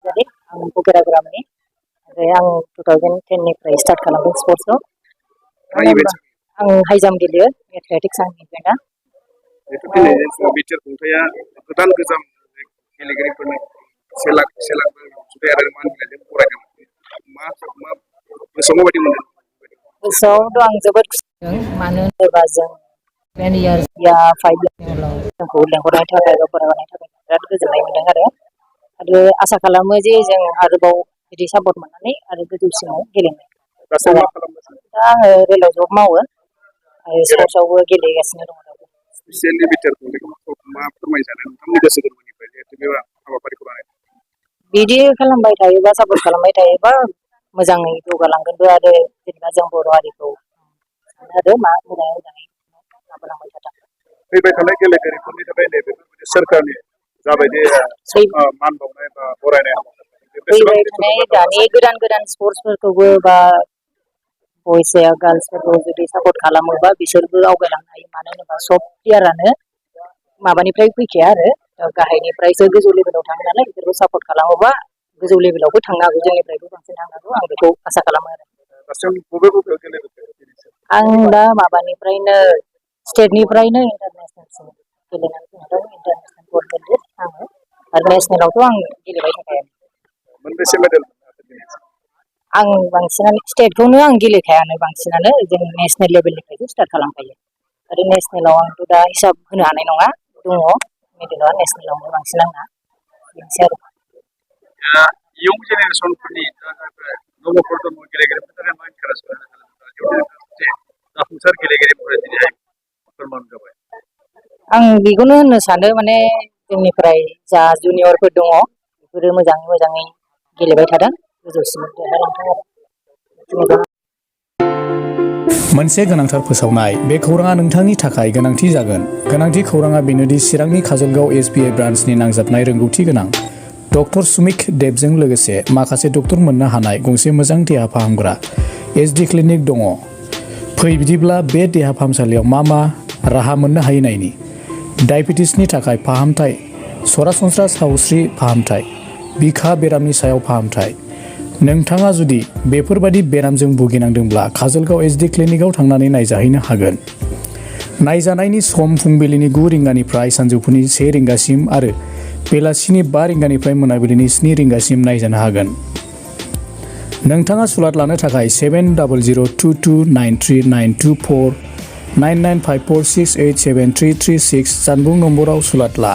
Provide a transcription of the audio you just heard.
jadi ang Bukiragram ni. Ang 2010 निफ्राय start खालामदों sportsखौ. आं high jump गेलेयो athletics आंनि इभेन्टआ. बेथ' गेलेनाय बिटिआर खुंथाया गोदान गोजाम गेलेगिरिफोरनो से लाख जुदि आरो मान होनायजों फरायदों मा गोसोआव माबायदि मोनदों? गोसोआवथ' आं जोबोद खुसि जादों मानो होनोबा जों 10 years या 5 years उनाव जोंखौ लेंहरनायनि थाखाय बा फरायनायनि थाखाय बिराद गोजोननाय मोनदों आरो आसा खालामो जे जों आरोबाव बिदि सापर्ट मोननानै आरो गोजौसिनाव गेलेनाय. दा आङो रेलआव जब मावो आरो स्पर्ट्सआवबो गेलेगासिनो दङ. स्पेसियेलि बिटिआर खुंथायखौ मा फोरमायजानो नोंथांनि गोसो गोरबोनिफ्राय जिहेतु बे हाबाफारिखौ लानाय बिदि खालामबाय थायोबा सापर्ट खालामबाय थायोबा मोजाङै जौगालांगोनबो आरो जेनेबा जों बर' हारिखौ सानो आरो मोजाङै माबालांबाय थाथों. फैबाय थानाय गेलेगिरिफोरनि थाखाय नैबेफोरबायदि सोरखारनि जाबायदि मान बावनाय बा बरायनाय फैबाय थानाय दानि गोदान स्पर्ट्सफोरखौबो बा बयस या गार्लसफोरखौ जुदि सापर्ट खालामोबा बिसोरबो आवगायलांनो हायो. मानो होनोबा सब प्लेयारानो माबानिफ्राय फैखाया आरो गाहायनिफ्रायसो गोजौ लेभेलाव थाङो नालाय बिसोरखौ सापर्ट खालामोबा गोजौ लेभेलावबो थांनो हागौ, जोंनिफ्रायबो बांसिन थांनो हागौ, आं बेखौ आसा खालामो आरो. आं दा माबानिफ्रायनो स्टेटनिफ्रायनो इन्टारनेसनेलसिम गेलेनानै फैदों. इन्टारनेसनेल गल्ड मेडेलिस्ट आङो आरो नेसनेलावथ' आं गेलेबाय थाखायो. मोनबेसे मेडेल? आं बांसिनानो स्टेटखौनो आं गेलेखायानो बांसिनानो जों नेसनेल लेभेलनिफ्रायसो स्टार्ट खालामखायो आरो नेसनेलाव आंथ' दा हिसाब होनो हानाय नङा, दङ मेडेला नेसनेलावनो बांसिन आंना बेनोसै आरो. इयुन जेनेरेसनफोरनि न'फोर दङ गेलेगिरिफोरनि थाखाय मा इनकारेज जाफुंसार गेलेगिरिफोरा दिनैहाय फोरमान जाबाय. आं बेखौनो होननो सानो माने जोंनिफ्राय जा जुनियरफोर दङ बेफोरो मोजाङै गेलेबाय थादों, गोजौसिम देरहालांथों आरो. मोनसे गोनांथार फोसावनाय बे खौराङा नोंथांनि थाखाय गोनांथि जागोन। गोनांथि खौराङा बेनोदि चिरांनि काजलगाव SBI ब्रान्चनि नांजाबनाय रोंगौथि गोनां डक्टर सुमिक देबजों लोगोसे माखासे डक्टर मोननो हानाय गंसे मोजां देहा फाहामग्रा SD क्लिनिक दङ। फै बिदिब्ला बे देहा फाहामसालियाव मा राहा मोननो हायो नायनि। डायबेटिसनि थाखाय फाहामथाय, सरासनस्रा सावस्रि फाहामथाय, बिखा बेरामनि सायाव फाहामथाय। नोंथाङा जुदि बेफोरबादि बेरामजों भुगिनांदोंब्ला काजलगाव SD क्लिनिकआव थांनानै नायजाहैनो हागोन। नायजानायनि सम फुंबिलिनि 9 रिंगानिफ्राय सानजौफुनि 1 रिंगासिम आरो बेलासिनि 5 रिंगानिफ्राय मोनाबिलिनि 7 रिंगासिम नायजानो हागोन। नोंथाङा सुलाद लानो थाखाय 7002293924 9954687336 जानबुं नम्बराव सुलाद ला।